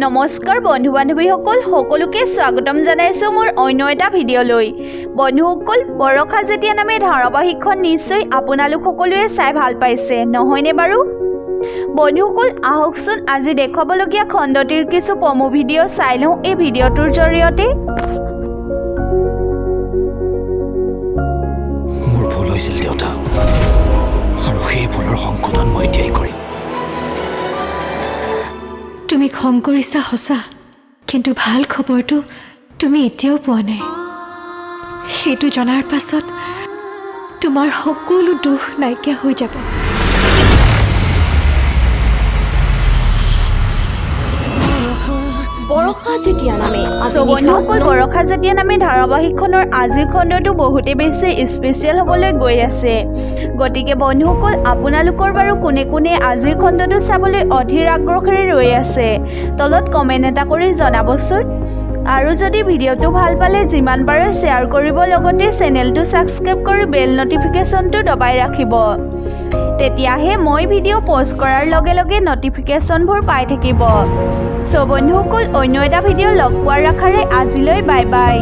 নমস্কাৰ বন্ধু বান্ধৱীসকল, সকলোকে স্বাগতম জনাইছোঁ মোৰ অন্য এটা ভিডিঅ'লৈ। বন্ধুসকল, বৰষা যেতিয়া নামে ধাৰাবাহিকখন নিশ্চয় আপোনালোক সকলোৱে চাই ভাল পাইছে, নহয়নে বাৰু? বন্ধুসকল, আহকচোন আজি দেখুৱাবলগীয়া খণ্ডটিৰ কিছু প্ৰমো ভিডিঅ' চাই লওঁ এই ভিডিঅ'টোৰ জৰিয়তে। মোৰ ভুল হৈছিল দেউতা, আৰু সেই ভুলৰ সংশোধন মই এতিয়াই কৰিম। তুমি খং কৰিছা সঁচা, কিন্তু ভাল খবৰটো তুমি এতিয়াও পোৱা নাই। সেইটো জনাৰ পাছত তোমাৰ সকলো দুখ নাইকিয়া হৈ যাব। বৰষা যেতিয়া নামে আজি তো নিশা বন্ধুসকল, বৰষা যেতিয়া নামে ধাৰাবাহিকখনৰ আজিৰ খণ্ডটো বহুতেই বেছি স্পেচিয়েল হ'বলৈ গৈ আছে। গতিকে বন্ধুসকল, আপোনালোকৰ বাৰু কোনে কোনে আজিৰ খণ্ডটো চাবলৈ অধীৰ আগ্ৰহেৰে ৰৈ আছে, তলত কমেণ্ট এটা কৰি জনাবচোন। আৰু যদি ভিডিঅ'টো ভাল পালে যিমান পাৰে শ্বেয়াৰ কৰিব, লগতে চেনেলটো ছাবস্ক্ৰাইব কৰি বেল ন'টিফিকেশ্যনটো দবাই ৰাখিব। তেতিয়াহে মই ভিডিঅ' প'ষ্ট কৰাৰ লগে লগে ন'টিফিকেশ্যনবোৰ পাই থাকিব। চ' বন্ধুসকল, অন্য এটা ভিডিঅ' লগ পোৱাৰ আশাৰে আজিলৈ বাই বাই।